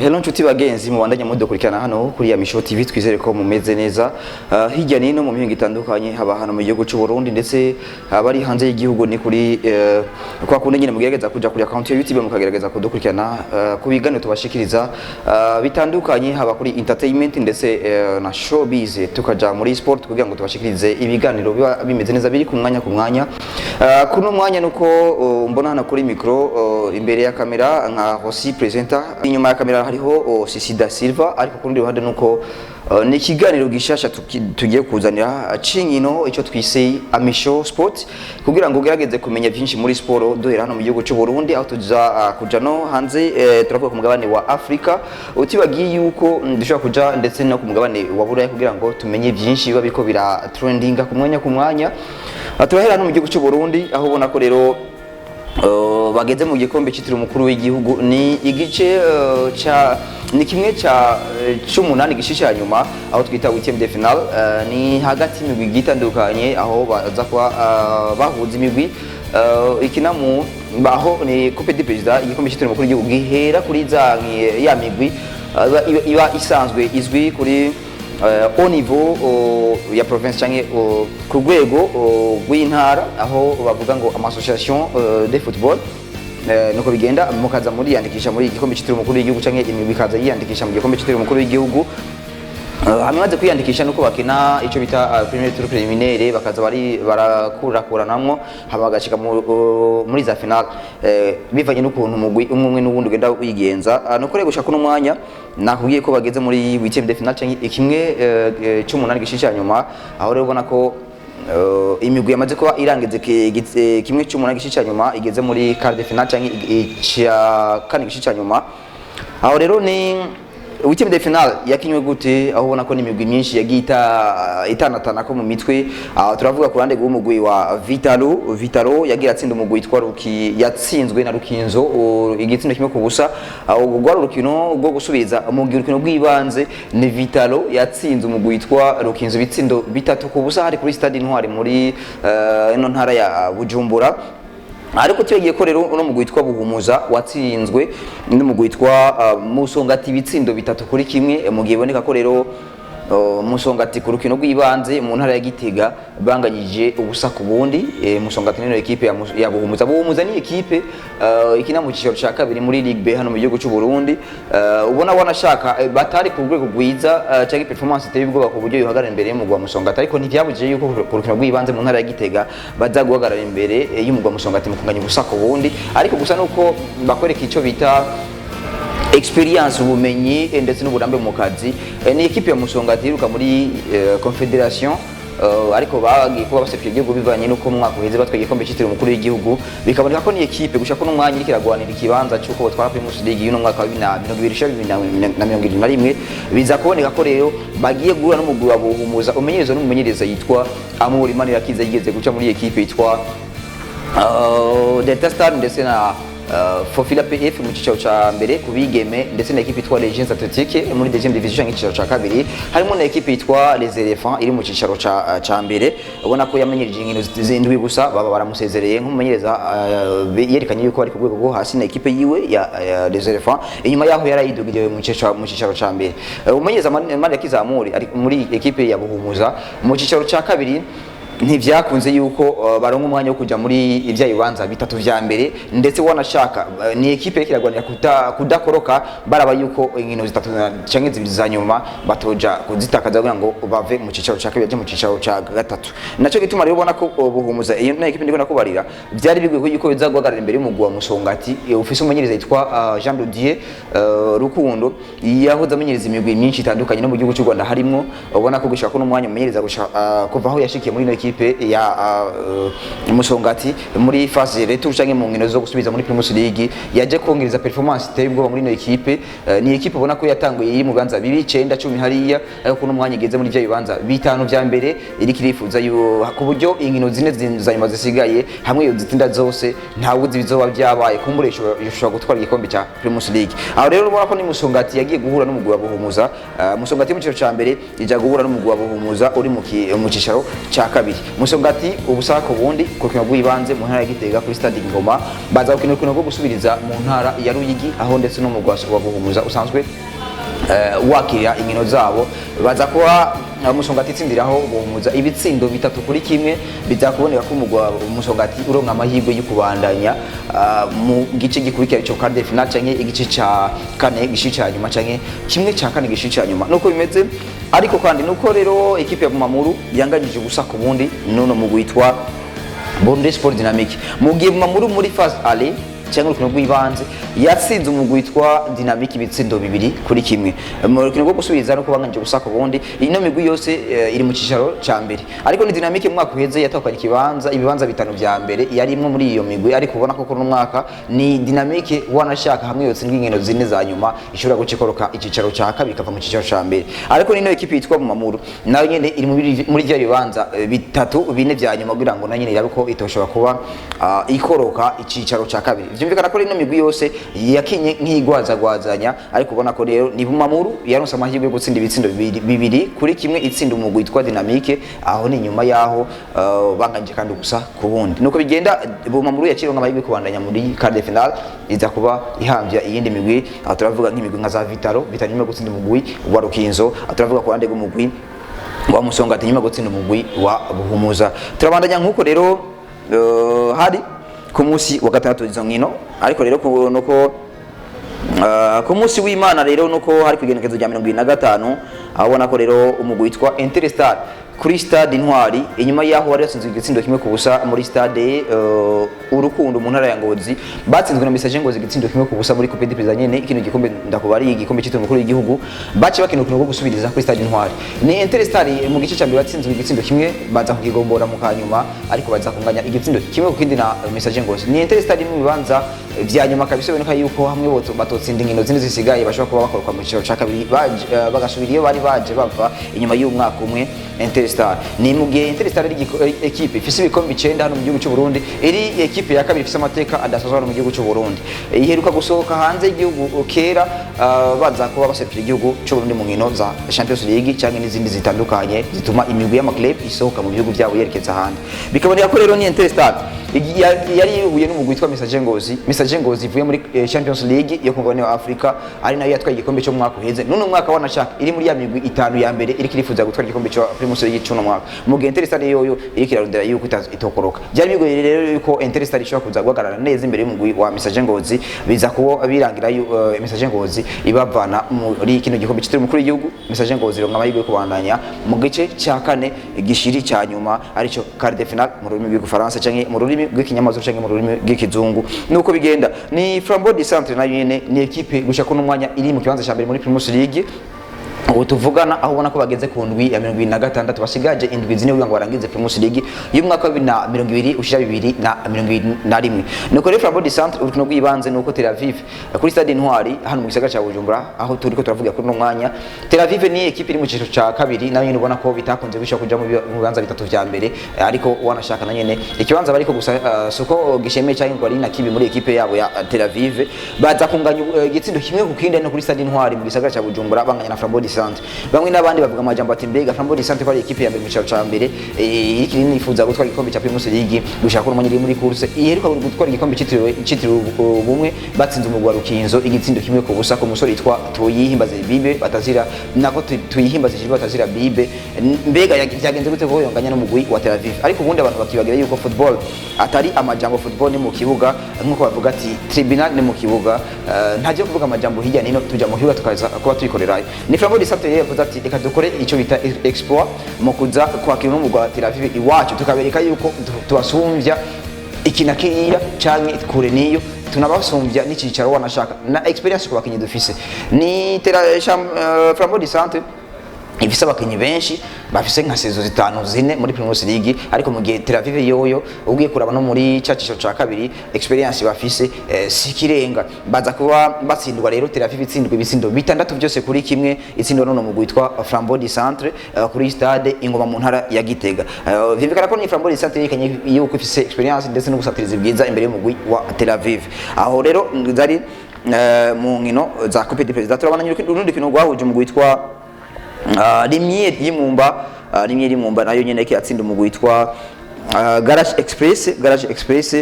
Hello nshuti bagenzi mubandanye mudukurikirana hano kuri ya Misho TV, twizere ko mumeze neza hirya nino mu mihingo itandukanye, haba hano mu gihugu cy'u Burundi ndetse abari hanze y'igihugu. Ni kuri kwa kundi nyine mugerageza kuja kuri account ya YouTube mukagerageza kudukurikirana ku biganiro tubashikiriza bitandukanye, haba kuri entertainment ndetse na showbiz, tukaja muri sport kugira ngo tubashikirize ibiganiro biba bimeze neza, biri ku mwanya ku mwanya. Kuno mwanya nuko mbona hano kuri micro, imbere ya kamera nka Rossi presenter, inyuma ya kamera hariho Sisi da Silva, ariko ku rundi ruhande nuko ni ikiganiro gishasha tugiye kuzanira cinkino, icyo twise Amisho Sport, kugira ngo ugerageze kumenya byinshi muri sport, duhera hano mu gihugu cy'u Burundi, aho tuza kuja no hanze, turavuga ku mugabane wa Afrika, utibagiye yuko dushobora kuja ndetse no ku mugabane wa Buraya kugira ngo tumenye byinshi biba biriko bira trendinga ku mwanya ku mwanya. Turahera hano mu gihugu cy'u Burundi, aho ubona ko rero bageze mu gikombe cyitiriwe umukuru w'igihugu. Ni igice ca ni kimwe ca c'umunani gice nyuma, aho twita huitième de finale. Ni hagati y'imigwi igiye itandukanye, aho baza kuba bahuza imigwi ikina mu baho ni Coupe du Président. Igikombe cyitiriwe umukuru w'igihugu gihera kuri za ya migwi iba isanzwe izwi kuri au niveau ya province canke ku rwego rw'intara, aho bavuga ngo ama association de football. Nuko bigenda, mukaza muriyandikisha muri igikombe cyitiriwe umukuru w'igihugu, canke imigwi ikaza yiyandikisha mu gikombe cyitiriwe umukuru w'igihugu. Hanyuma maze kwiyandikisha nuko bakina icyo bita premier tour préliminaire, bakaza bari barakurakuranamwo, hama bagashika muri za finale, bivanye n'ukuntu umugwi umwe umwe n'uwundi ugenda wigenza. Nuko rero gushaka kuno mwanya nakubwiye ko bageze muri huitième de finale canke kimwe c'umunani gice ca nyuma, aho rero ubona ko imigwi yamaze kuba irangize kimwe c'umunani gice ca nyuma igeze muri quart de finale canke ica kane gice ca nyuma. Aho rero ni huitième de finale yakinywe gute, aho ubona ko n'imigwi myinshi yagiye itanatana ko mu mitwe. Aho turavuga ku ruhande rw'umugwi wa Vitalo. Vitalo yagiye atsinda umugwi witwa Ruki, yatsinzwe na Rukinzo igitsindo 1-0. Aho rwari urukino rwo gusubiza mu gihe urukino rw'ibanze ni Vitalo yatsinze umugwi witwa Rukinzo ibitsindo 3-0, hari kuri Stade Intwari muri ino ntara ya Bujumbura. Ariko tuyagiye ko rero uno mugwi witwa Buhumuza watsinzwe n'umugwi witwa Musongati ibitsindo 3-1, mu gihe iboneka ko rero Musongati ku rukino rw'ibanze mu ntara ya Gitega banganyije 0-0. Musongati nino ekipe ya Buhumuza. Buhumuza ni ekipe ikina mu cyiciro cya kabiri muri Ligue B hano mu gihugu cy'u Burundi. Ubona wanashaka batari ku rwego rwiza cyangwa performance iteye ubwoba ku buryo yohagarara imbere y'umugwi wa Musongati, ariko ntibyabujije yuko ku rukino rw'ibanze mu ntara ya Gitega baza guhagarara imbere y'umugwi wa Musongati mu kunganya 0-0. Ariko gusa nuko bakwereka icyo bita experience, ubumenyi ndetse n'uburambe mu kazi. Ni ekipe ya Musongati iruka muri confederation, ariko bagiye kuba baserukiye igihugu bivanye n'uko mu mwaka uheze batwaye igikombe cyitiriwe umukuru w'igihugu. Bikaboneka ko ni ekipe gushaka kuno mwanya iriko iragwanira ikibanza cy'uko batwara Primus League y'uno mwaka wa 2020 shira 2021. Biza kuboneka ko rero bagiye guhura n'umugwi wa Buhumuza umenyerezwa n'umumenyereza yitwa Amuri Manirakiza, yigeze guca muri ekipe yitwa Delta Star ndetse na Fofila PF mu cyiciro ca mbere ku bigeme, ndetse na ekipe yitwa Legends Athletic muri deuxième division canke icyiciro ca kabiri, harimo na ekipe yitwa Les Elephants iri mu cyiciro ca mbere. Ubona ko yamenyereje inkino zindwi gusa, baba baramusezereye nk'umumenyereza yerekanye yuko ari ku rwego rwo hasi na ekipe yiwe ya Les Elephants. Inyuma yaho yarayidugiriye mu cyiciro ca mbere. Umumenyereza Manirakiza Amuri ari muri ekipe ya Buhumuza mu cyiciro ca kabiri, ntivyakunze yuko baronka umwanya wo kuja muri ivya bibanza bitatu vya mbere, ndetse wanashaka ni ekipe iriko iragwanira kudakoroka, baraba yuko inkino zitatu canke zibiri za nyuma batoja kuzitakaza kugira ngo bave mu cicaro ca kabiri baje mu cicaro ca gatatu. Naco gituma rero ubona ko Buhumuza, iyo na ekipe ndiko nakubarira, vyari bigoye yuko biza guhagarara imbere y'umugwi wa Musongati ufise umumenyereza yitwa Jean de Dieu Rukundo, yahoze amenyereza imigwi myinshi itandukanye no mu gihugu cy'u Rwanda harimwo. Ubona ko gushaka kuno mwanya umumenyereza gushaka kuva aho yashikiye muri ino ekipe ya Musongati muri phase retour canke mu nkino zo gusubiza muri Primus League, yaje kongereza performance iteye ubwoba muri ino ekipe. Ni ekipe ubona ko yatanguye iri mu bibanza bibi, 9, 10 hariya, ariko kuno mwanya igeze muri vya bibanza bitanu vya mbere, iriko irifuza ku buryo inkino zine za nyuma zisigaye hamwe iyo zitsinda zose, ntawe uzi ibizoba byabaye, kumbure ishobora gutwara igikombe cya Primus League. Aho rero ubona ko ni Musongati yagiye guhura n'umugwi wa Buhumuza. Musongati mu cicaro ca mbere ija guhura n'umugwi wa Buhumuza uri mu cicaro ca kabiri. Musongati 0-0 ku rukino rw'ibanze mu ntara ya Gitega kuri stade Ngoma. Baza gukina urukino rwo gusubiriza mu ntara ya Ruyigi, aho ndetse no mu wa Buhumuza usanzwe wakira inkino zabo. Baza kuba Musongati itsindiraho Buhumuza ibitsindo 3-1. Biza kuboneka ko umugwa Musongati uronka amahirwe yo kubandanya mu gice gikurikira ico quart de finale, canke igice ca kane gice ca nyuma, canke kimwe ca kane gice ca nyuma, nuko bimeze. Ariko kandi nuko rero ekipe ya Bumamuru yanganije 0-0 nuno mugwi witwa Burundi Sport Dynamique, mu gihe Bumamuru muri phase aller cyangwa urukino rw'ibanze yatsinze umugwi witwa Dynamique ibitsindo 2-1. Mu rukino rwo gusubiriza no kubanganje 0-0. Ino migwi yose iri mu cicaro ca mbere, ariko ni Dynamique mu mwaka uheze yatahukanye ikibanza, ibibanza bitanu vya mbere, yari imwe muri iyo migwi. Ariko ubona ko kuri uno mwaka ni Dynamique wanashaka hamwe yotsindwa inkino zine za nyuma ishobora guca ikoroka icicaro ca kabiri, ikava mu cicaro ca mbere. Ariko nino ekipe yitwa Bumamuru nayo nyene iri muri vya bibanza bitatu bine vya nyuma, kugira ngo nayo nyene irabe ko itoshobora kuba ikoroka icicaro ca kabiri. Vyumvikana ko rino migwi yose yakinye nk'igwazagwazanya, ariko ubona ko rero ni Bumamuru yaronse amahirwe yo gutsinda ibitsindo 2-1, itsinda umugwi witwa Dynamique. Aho ni nyuma yaho banganje kandi 0-0. Nuko bigenda, Bumamuru yacironka amahirwe yo kubandanya muri quart de finale, iza kuba ihamvya iyindi migwi. Aho turavuga nk'imigwi nka za Vitalo. Vitalo nyuma yo gutsinda umugwi wa Rukinzo. Aho turavuga ku ruhande rw'umugwi wa Musongati nyuma yo gutsinda umugwi wa Buhumuza. Turabandanya nk'uko rero hari ku munsi wa gatandatu izo nkino. Ariko rero nuko ku munsi w'Imana rero nuko hari ku igenekerezo rya 75, aho ubona ko rero umugwi witwa Interstar kuri stade Intwari, inyuma yaho wari yatsinzwe igitsindo 1-0 muri stade Urukundo mu ntara ya Ngozi, batsinzwe na Messager Ngozi igitsindo 1-0 muri Coupe du Président nyene, kino gikombe ndakubari, igikombe cyitiriwe umukuru w'igihugu. Bace bakina urukino rwo gusubiriza kuri stade Intwari. Ni Interstar mu gice cya mbere batsinzwe igitsindo kimwe, baza kukigombora mu kanyuma, ariko baza kunganya igitsindo 1-1 na Messager Ngozi. Ni Interstar mu bibanza vya nyuma kabisa, biboneka yuko hamwe batotsinda inkino zindi zisigaye bashobora kuba bakoroka mu cicaro ca kabiri, bagasubira iyo bari baje bava inyuma y'umwaka umwe. Interstar ni mu gihe Interstar ari ekipe ifise ibikombe 9 hano mu gihugu cy'u Burundi, iri ekipe ya kabiri ifise amateka adasanzwe hano mu gihugu cy'u Burundi. Iheruka gusohoka hanze y'igihugu kera, baza kuba baserukira igihugu cy'u Burundi mu nkino za Champions League cyangwa n'izindi zitandukanye zituma imigwi y'amaclub isohoka mu bihugu byabo yerekeza ahandi. Bikaboneka ko rero ni Interstar yari ihuye n'umugwi witwa Messager Ngozi. Messager Ngozi ivuye muri Champions League yo ku mugabane wa Afrika, ari nayo yatwaye igikombe cyo mu mwaka uheze. None umwaka wanashaka iri muri ya migwi itanu ya mbere iriko irifuza gutwara igikombe cyo Primus League cy'uno mwaka, mu gihe Interstar yoyo iriko irarondera yuko itokoroka. Byari bigoye rero yuko Interstar ishobora kuza guhagarara neza imbere y'umugwi wa Messager Ngozi. Biza kuba birangira Messager Ngozi ibavana muri kino gikombe cyitiriwe umukuru w'igihugu. Messager Ngozi ironka amahirwe yo kubandanya mu gice cya kane gishiri cya nyuma, arico quart de finale mu rurimi rw'igifaransa canke mu rurimi rw'ikinyamazuru canke mu rurimi rw'ikizungu. Nuko bigenda. Ni Flambeau du Centre nayo nyene ni ekipe gushika kuno mwanya iri mu kibanza cya mbere muri Primus League ubu tuvugana, aho ubona ko bageze ku ndwi ya 26, basigaje indwi zine kugira ngo barangize Primus League y'umwaka wa 2020 ushira 2021. Nuko rero Flambeau du Centre, urukino rw'ibanze nuko Tel Aviv kuri stade Intwari hano mu gisagara cya Bujumbura, aho turiko turavuga kuri uno mwanya. Tel Aviv ni ekipe iri mu cicaro ca kabiri, nayo nyene ubona ko bitakunze gushika kuja mu bibanza bitatu vya mbere, ariko wanashaka na nyene ikibanza bariko gusa suko gishemeye cyangwa ngo ari na kibi muri ekipe yabo ya Tel Aviv. Baza kunganya igitsindo 1-1 no kuri stade Intwari mu gisagara cya Bujumbura, banganya na Flambeau du Centre. Bamwe n'abandi bavuga amajambo ati: "Mbega Flambeau du Centre ko ari ekipe ya mbere mu cicaro ca mbere, iriko irifuza gutwara igikombe cya Primus League, gushaka ko umwanya iri muri course, iheruka gutwara igikombe cyitiriwe ubumwe, batsinze umugwi wa Rukinzo igitsindo 1-0 ku musore yitwa Tuyihimbaze Bibe batazira nako Tuyihimbaze Jibe batazira Bibe, mbega vyagenze gute ko yonganya n'umugwi wa Tel Aviv?" Ariko ubundi abantu bakibagira yuko football atari amajambo, football ni mu kibuga. Nkuko bavuga ati tribunal ni mu kibuga, ntajya kuvuga amajambo hirya nino, tuja mu kibuga tukaza kuba tuyikorerayo. Ni Flambeau du Centre rero yavuze ati: "Reka dukore icyo bita exploit mu kuza kwakira n'umugwi wa Tel Aviv iwacu, tukabereka yuko tubasumbya iki na kiriya canke kure niyo tunabasumbya n'icicaro, wanashaka na experience ku bakinyi dufise." Ni Flambeau du Centre ifise abakinyi benshi bafise nka saison zitanu zine muri Primus League, ariko mu gihe Tel Aviv yoyo ugiye kuraba no muri ca cicaro ca kabiri experience bafise si kirenga. Baza kuba batsindwa rero, Tel Aviv itsindwa ibitsindo 6 byose kuri kimwe, itsindwa none mu witwa Flambeau du Centre kuri stade Ingoma mu ntara ya Gitega. Vyumvikana ko ni Flambeau du Centre yerekanye yuko ifise experience ndetse n'ubusatirizi bwiza imbere y'umugwi wa Tel Aviv. Aho rero zari mu nkino za Coupe du Président. Turabona urundi rukino rwahuje umugwi witwa Lumière y'Imumba. Lumière Mwumba nayo nyene yatsinda umugwi witwa Garage Express. Garage Express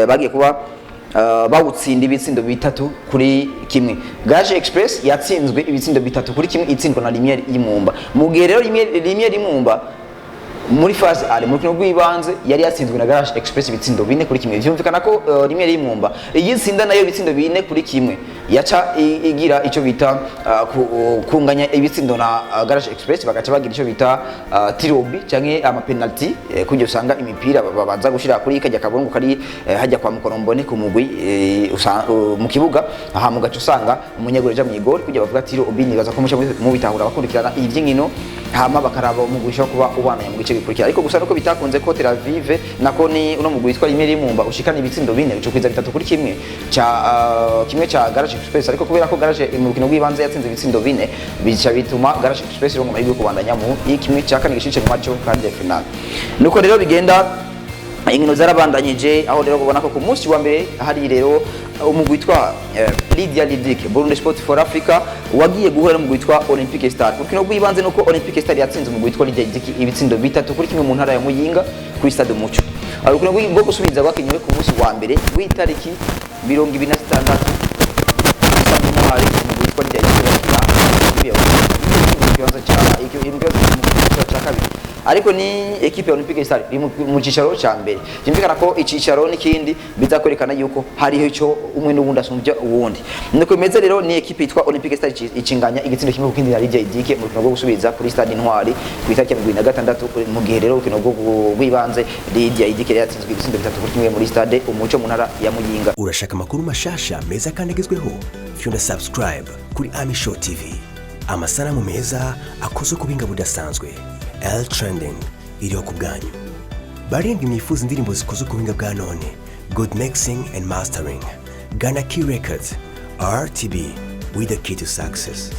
bagiye kuba bawutsinda ibitsindo 3-1. Garage Express yatsinzwe ibitsindo 3-1, itsindwa na Lumière y'Imwumba. Mu gihe rero Lumière y'Imwumba muri phase aller, mu rukino rw'ibanze, yari yatsinzwe na Garage Express ibitsindo 4-1. Vyumvikana ko Lumière y'Imwumba igitsinda nayo ibitsindo 4-1, yaca igira ico bita kunganya ibitsindo na Garage Express, bagaca bagira ico bita tirs au but canke ama penalty, kugira usanga imipira babanza gushira kuri kajya kabungu kari hajya kwa Mukorombone ku mugwi mu kibuga aha, mu gace usanga umunyegori aja mu igori, kugira bavuga tirs au but. Nibaza ko muca mubitahura bakurikirana ivy'inkino, hama bakaraba umugwi ushobora kuba ubandanya mu gice gikurikira. Ariko gusa nuko bitakunze ko Tel Aviv, nako ni uno mugwi witwa Lumière y'Imwumba, ushikana ibitsindo 4, ucukwiza 3-1 ca kimwe ca Garage Express. Ariko kubera ko Garage mu rukino rw'ibanze yatsinze ibitsindo 4, bica bituma Garage Express ironka amahirwe yo kubandanya mu kimwe ca kane gishice mu maco kandi ya finale. Nuko rero bigenda, inkino zarabandanyije, aho rero ubona ko ku munsi wa mbere hari rero umugwi witwa Lydia Ludic Burundi Sport for Africa wagiye guhura n'umugwi witwa Olympic Star. Urukino rw'ibanze nuko Olympic Star yatsinze umugwi witwa Lydia Ludic ibitsindo 3-1 mu ntara ya Muyinga kuri Stade Umuco. Urukino rwo gusubiza rwakinyiwe ku munsi wa mbere w'itariki 26 Stade Intwari, umugwi witwa Lydia Ludic bakina mu kibanza cya mu kibanza cya kabiri, ariko ni ekipe ya Olympique Star iri mu cicaro ca mbere. Byumvikana ko icicaro n'ikindi bizakwerekana yuko hariho ico umwe n'uwundi asumbya uwundi. Niko bimeze rero, ni ekipe yitwa Olympique Star icinganya igitsindo 1-1 na Lydia Ludic mu rukino rwo gusubiza kuri Stade Intwari ku itariki ya 26, mu gihe rero urukino rwo rw'ibanze Lydia Ludic yari yatsinzwe ibitsindo 3-1 muri Stade Umuco mu ntara ya Muyinga. Urashaka amakuru mashasha meza kandi agezweho? Fyonda subscribe kuri Ami Show TV. Amasanamu meza akozwe ku buhinga budasanzwe, L Trending iriho ku bwanyu. Barindwi mwifuza indirimbo zikozwe ku buhinga bwa none, good mixing and mastering, Ghana Key Records, RTB with the key to success.